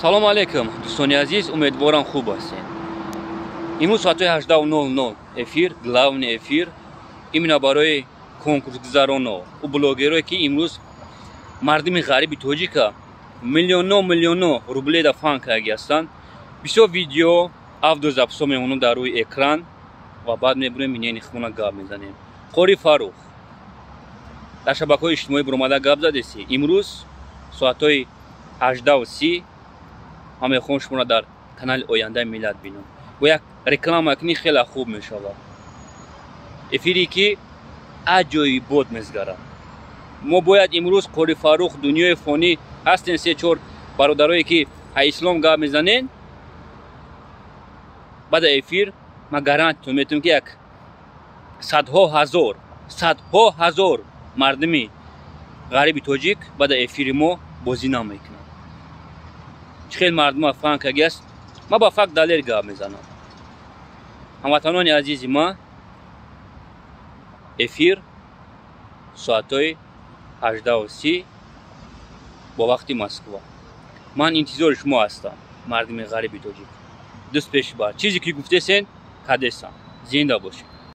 Салому алейкум, дӯстони азиз, умедворам, хуб ҳастед. Имрӯз соатҳои 18:00 эфир, главный эфир именно барои конкурсгузароно ӯ блогерое, ки имрӯз мардуми ғариби тоҷика миллионо миллионо рубледа фан кардаги ҳастанд. Бисёр видео, аудиозаписҳо мемонам дар рӯи экран ва баъд мебурем, минени хона гап мезанем. Қори Фаррух, дар шабакаҳои иҷтимоӣ буромада гап задеси. Имрӯз соатҳои 18:30 ман мехоҳам шуморо дар канали «Ояндаи миллат» бинам. Бо як реклама кунӣ, хеле хуб мешавад. Эфире ки аҷоибот мезгарад. Мо бояд имрӯз, Қори Фаррух, дунёи фонӣ ҳастен, се чор бародарое, ки а ислом гап мезанен. Баъда эфир ман гарантитон метавонам, ки як садҳо ҳазор, садҳо ҳазор мардуми ғариби тоҷик баъда эфири мо бозӣ намекунад. Чӣ хел мардума фан карги аст, ман ба факт, далел гап мезанам. Ҳамватанони азизи ман, эфир соатҳои 18:30 бо вақти Москва. Ман интизори шумо ҳастам, мардуми ғариби тоҷик. Дӯст пеши бар чизе ки гуфтесен, кадесам. Зинда бошед.